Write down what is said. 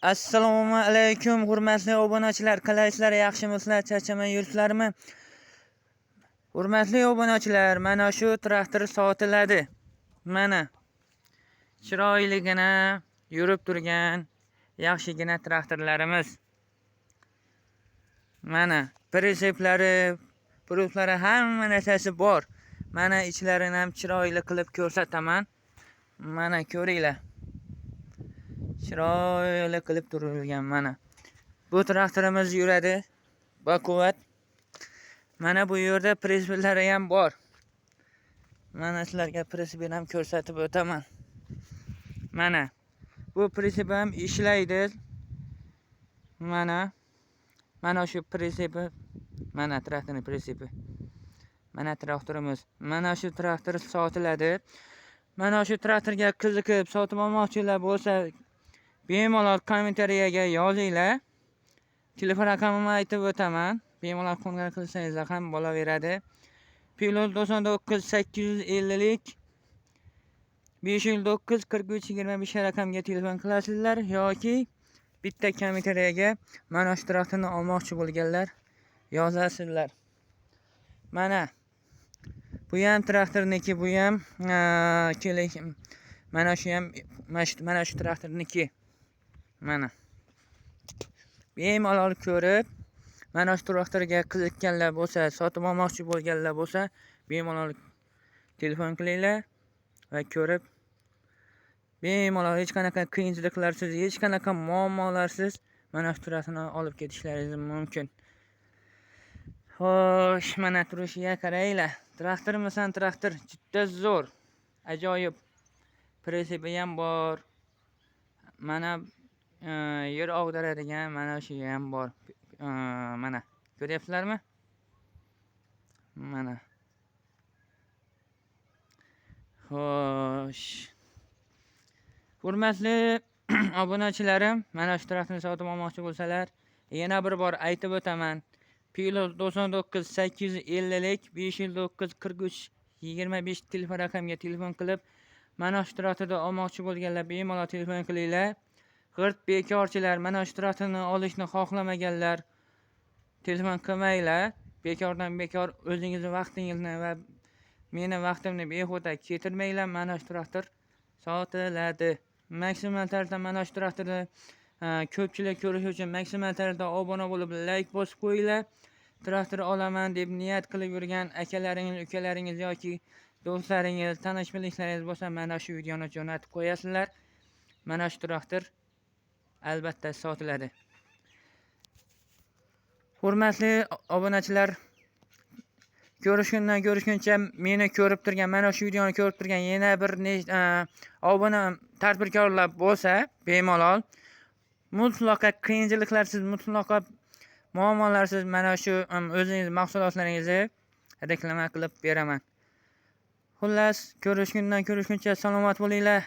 Assalomu alaykum, hurmatli obunachilar. Qalaysizlar, yaxshimisizlar, charchamay yuribsizlarmi? Hurmatli obunachilar, mana shu traktor sotiladi. Mana chiroyligina yurib turgan yaxshigina traktorlarimiz. Mana prinsiplari, pruflari, hamma narsasi bor. Mana ichlarini ham chiroyli qilib ko'rsataman. Mana ko'ringlar. Chiroyli qilib turilgan mana. Bu traktorimiz yuradi. Baquvvat. Mana bu yerda prinsiplari ham bor. Mana sizlarga prinsipini ham ko'rsatib o'taman. Mana bu prinsip ham ishlaydi. Mana mana shu prinsipi, mana traktorning prinsipi. Mana traktorimiz. Mana shu traktor sotiladi. Mana shu traktorga qiziqib sotib olmoqchilar bo'lsa, bemalol kommentariyaga yozinglar. Telefon raqamimni aytib o'taman. Bemalol qo'ng'iroq qilsangizlar ham bo'laveradi. Pilot 99 850 509 43 25 raqamga telefon qilasizlar yoki bitta kommentariyaga mana shu traktorni olmoqchi bo'lganlar yozasizlar. Mana bu ham traktorniki, bu ham keling, mana shu ham mana shu traktorniki. Mana bemalol ko'rib, mana shu traktorga qiziqqanlar bo'lsa, sotib olmoqchi bo'lganlar bo'lsa, bemalol telefon qilinglar va ko'rib bemalol hech qanaqa qiyinchiliklarsiz, hech qanaqa muammolarsiz mana shu traktorni olib ketishlaringiz mumkin. Xo'sh, mana turishiga qaranglar. Traktormisan traktor, juda zo'r, ajoyib. Prinsipi ham bor. Mana yer og'daradigan mana shu ham bor. Mana ko'ryapsizlarmi? Mana. Xo'sh. Hurmatli obunachilarim, mana shu traktorni sotib olmoqchi bo'lsalar, yana bir bor aytib o'taman. Pilot 99 850 509 43 25 telefon raqamiga telefon qilib, mana shu traktorni olmoqchi bo'lganlar bemalol telefon qilinglar. G'irt bekorchilar, mana shu traktorni olishni xohlamaganlar telefon qilmanglar. Bekordan bekor o'zingizni vaqtingizni va meni vaqtimni behuda ketirmanglar. Mana shu traktor sotiladi. Maksimal tarzda mana shu traktorni ko'pchilik ko'rishi uchun maksimal tarzda obuna bo'lib, layk bosib qo'yinglar. Traktor olaman deb niyat qilib yurgan akalaringiz, ukalaringiz yoki do'stlaringiz, tanish bilishlaringiz bo'lsa, mana shu videoni jo'natib qo'yasizlar. Mana shu traktor albatta sotiladi. Hurmatli obunachilar, ko'rishgundan ko'rishguncha meni ko'rib turgan, mana shu videoni ko'rib turgan yana bir obuna tadbirkorlar bo'lsa, bemalol mutlaqo qiyinchiliklarsiz, mutlaqo muammolarsiz mana shu o'zingiz mahsulotlaringizni reklama qilib beraman. Xullas, ko'rishgundan ko'rishguncha salomat bo'linglar.